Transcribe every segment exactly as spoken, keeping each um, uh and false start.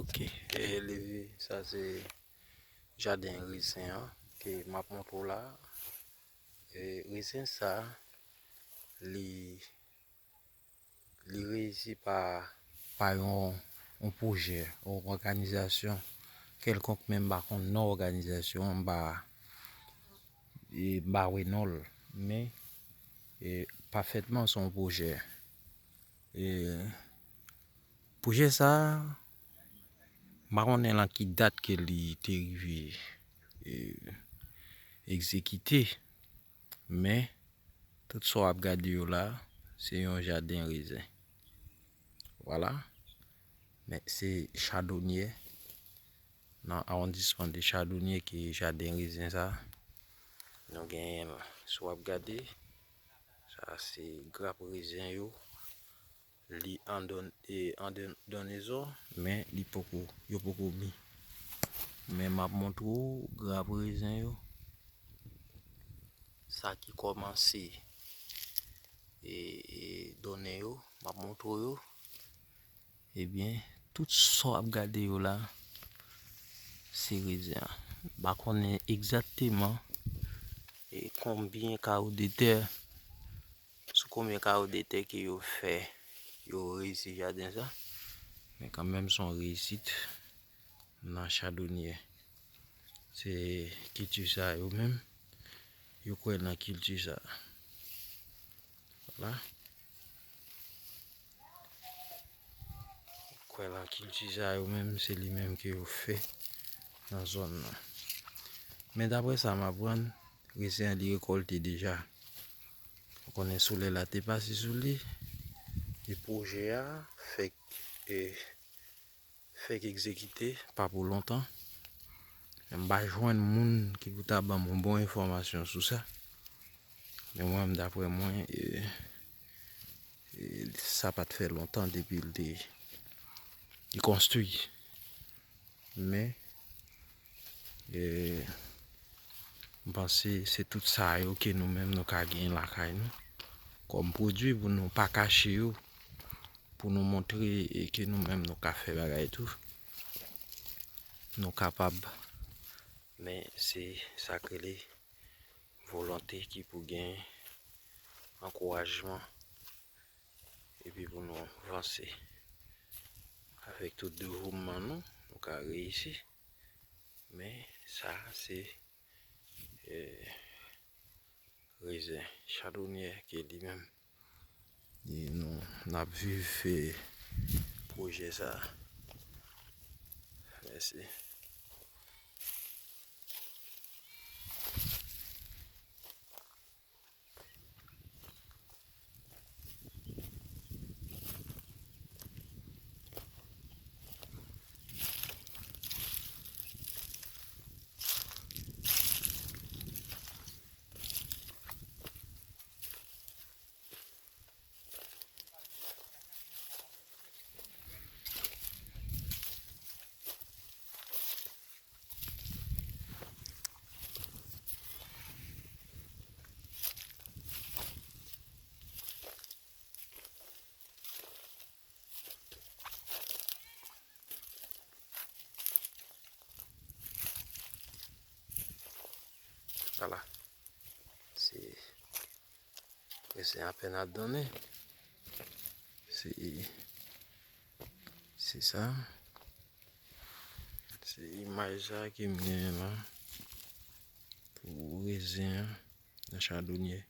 Ok, e, leve, sa se jaden rezen an ke m ap montre w la. E, rezen sa, li, li reyisi pa, pa yon, yon pwojè, yon òganizasyon kèlkonk, men m pa konn non òganizasyon an, m pa, e, m pa wè non l, men, e, pafètman se yon pwojè. E, pwojè sa, m pa konnen lan ki dat ke li te rive, e, egzekite, men tout sa w ap gade yo la, se yon jaden rezen. Vwala. Men se Chadonyè, nan awondisman de Chadonyè ke jaden rezen sa. Nou genyen l. Si w ap gade, sa se grap rezen yo. Li an don-, e, an don-, donezon, men li poko, yo poko mi. Men m ap montre w grap rezen yo. Sa ki kòmanse, e, e, donnen yo, m ap montre w yo. Ebyen, tout sa w ap gade yo la, se rezen an. M pa konnen egzakteman, e, konbyen kawo de tè, sou konbyen kawo de tè ke yo fè, yo reyisi jaden sa. Men kanmenm, se yon reyisit nan Chadonyè. Se kilti sa yo menm, yo kwè nan kilti sa. Vwala. Kwè nan kilti sa yo menm, se li menm ke yo fè nan zòn nan. Men daprè sa m aprann, rezen an li rekòlte deja. Ou konnen solèy la te pase sou li, e pwojè a fèk, e, fèk egzekite pa pou lontan. Men m pa jwenn moun ki pou ta ban m yon bon enfòmasyon sou sa. Men mwen, daprè mwen, e, e, sa pa t fè lontan depi l te, li konstwi. Men, e, m panse se tout sa yo ke nou menm nou ka gen lakay nou kòm pwodui pou nou pa kache yo, pou nou montre, e, ke nou menm nou ka fè bagay tou. Nou kapab. Men se sa k rele volonte ki pou gen ankourajman epi pou nou vanse. Avèk tout devouman nou, nou ka reyisi. Men sa se, e, rezen Chadonyè ke li menm, e, nou, n ap viv, e, pwojè sa. Mèsi. Vwala. Se, se apèn ap donnen. Se, se sa. Se imaj sa ke m genyen la pou rezen an nan Chadonyè.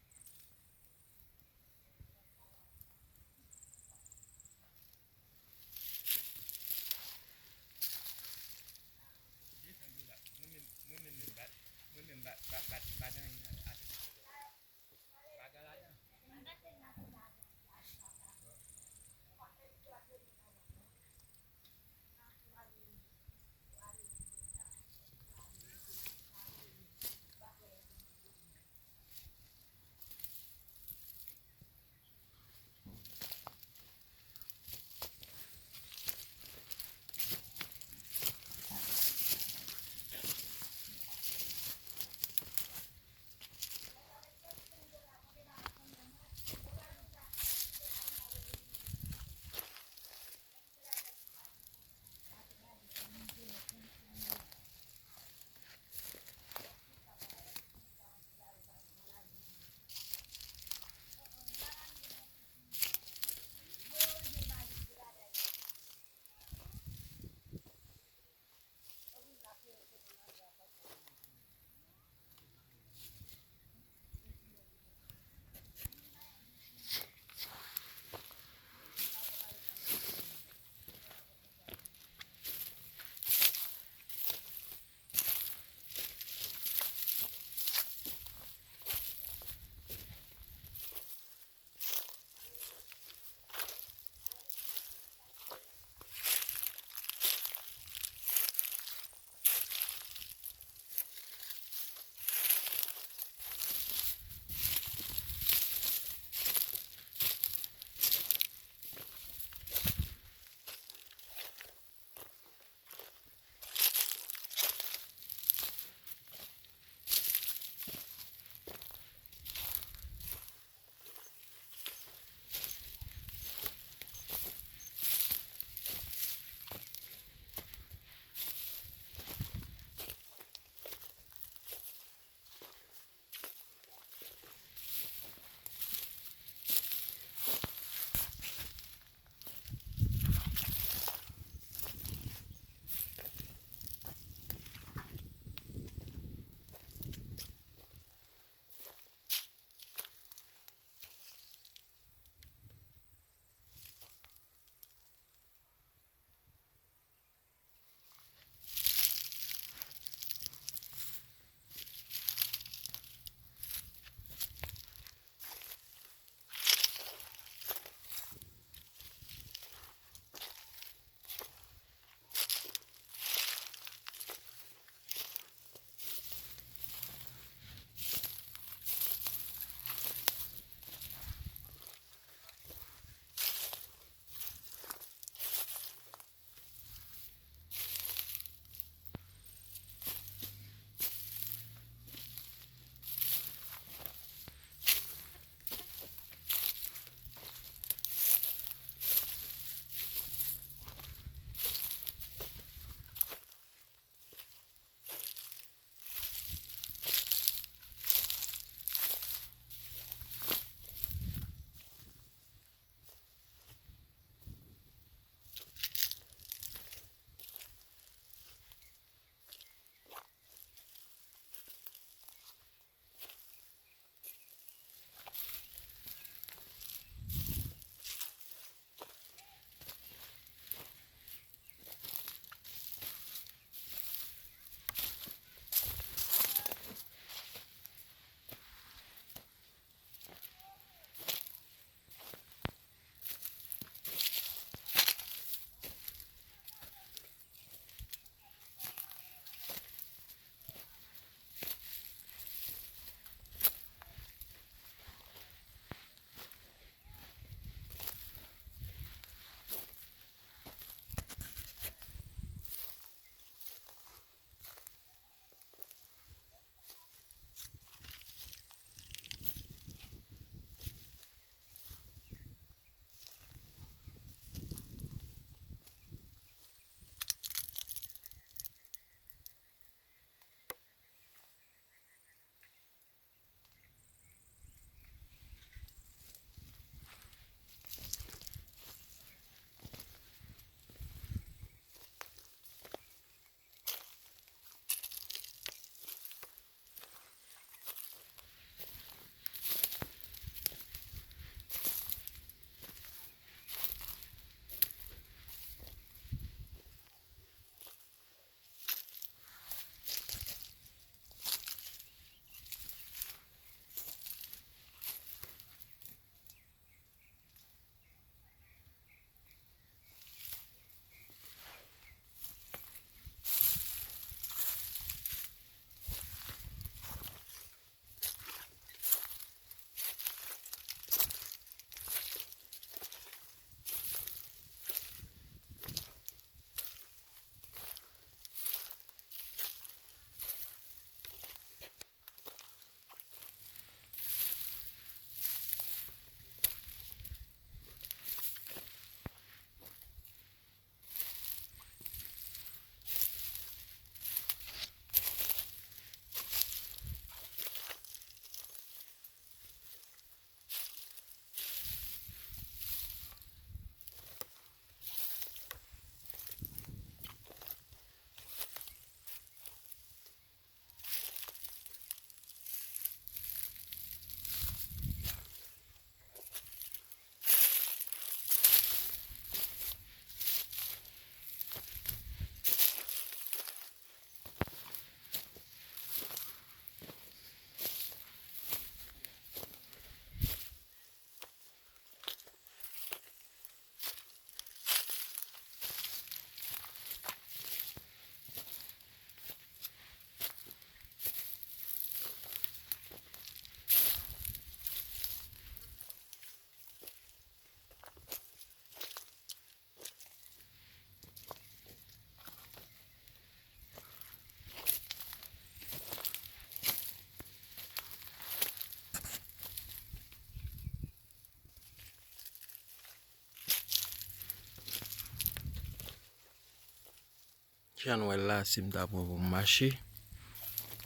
Jan nou wè l la, si m ta pran pou m mache,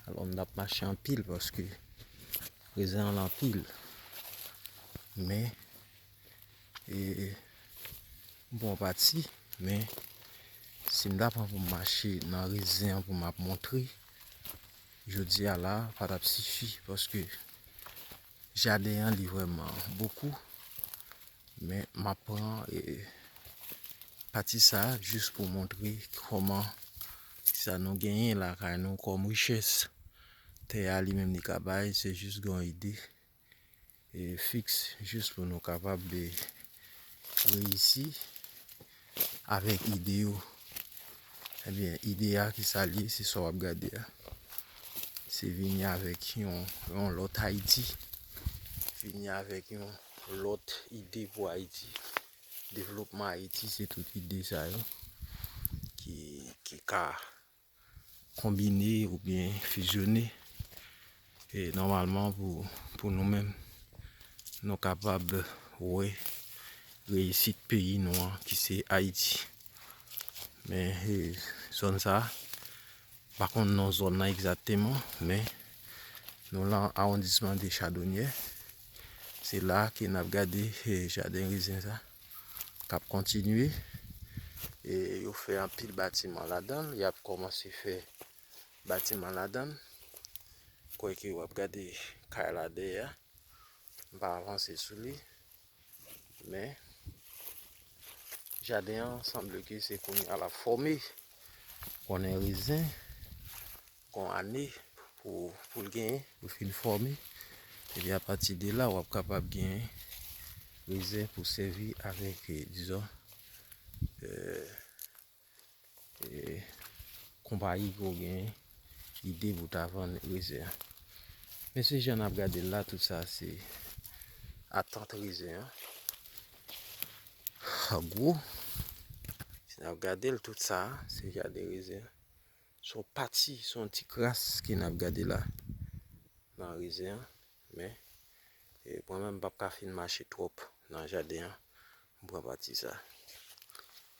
alò m t ap mache anpil paske rezen an anpil. Men, e, m pran pati, men si m ta pran pou m mache nan rezen an pou m ap montre, jodi a la, pa t ap sifi paske jaden an li vrèman bokou. Men m ap pran, e, pati sa a jis pou montre kòman sa nou genyen lakay nou kòm richès. Tè a li menm li ka bay, se jis gen yon ide, e, fiks, jis pou nou kapab, e, reyisi avèk ide yo. Ebyen, ide a ki sa l ye, se sa w ap gade a. Se vini avèk yon, yon lòt Ayiti. Vini avèk yon lòt ide pou Ayiti. Devlopman Ayiti, se tout ide sa yo ki, ki ka konbine oubyen fizyone. E nòmalman pou, pou nou menm, nou kapab wè reyisit peyi nou an ki se Ayiti. Men, e, zòn sa a, pa konn non zòn nan egzakteman, men nou lan awondisman de Chadonyè. Se la ke n ap gade, e, jaden rezen sa k ap kontinye. E yo fè anpil batiman ladan l, y ap kòmanse fè batiman ladan l. Kwè ke w ap gade kay la dèyè a. M pa avanse sou li. Men, jaden an sanble ke se kounye a l ap fòme. Konnen rezen, gon ane pou, pou l genyen, pou fin fòme. Epi apati de la, w ap kapab genyen rezen pou sèvi avèk, e, dizon, e, e, konpayi ke w genyen ide pou ta vann rezen an. Men se jan n ap gade l la, tout sa se atant rezen an. Gwo, si n ap gade l, tout sa se jaden rezen an. Se yon pati, se yon ti kras ke n ap gade la nan rezen an. Men, e, mwen menm m p ap ka fin mache twòp nan jaden an. M pran pati sa.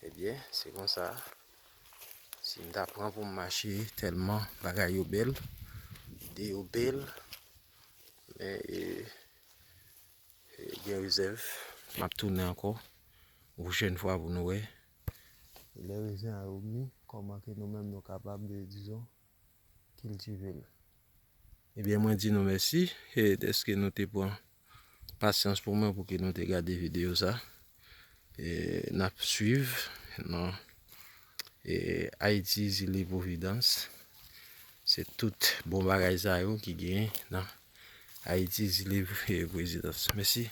Ebyen, se konsa. Si m ta pran pou m mache, tèlman bagay yo bèl, ide yo bèl, men, e, e, gen rezèv. M ap tounen ankò yon pwochèn fwa pou nou wè lè rezen an yo mi, kòman ke nou menm nou kapab, e, dizon, kiltive l. Ebyen, mwen di nou mèsi, e, dèske nou te pran pasyans pou mwen pou ke nou te gade videyo sa. E, n ap swiv nan, e, Ayiti, Zile Pwovidans. Se tout bon bagay sa yo ki genyen nan Ayiti, Zile, e, Pwovidans. Mèsi.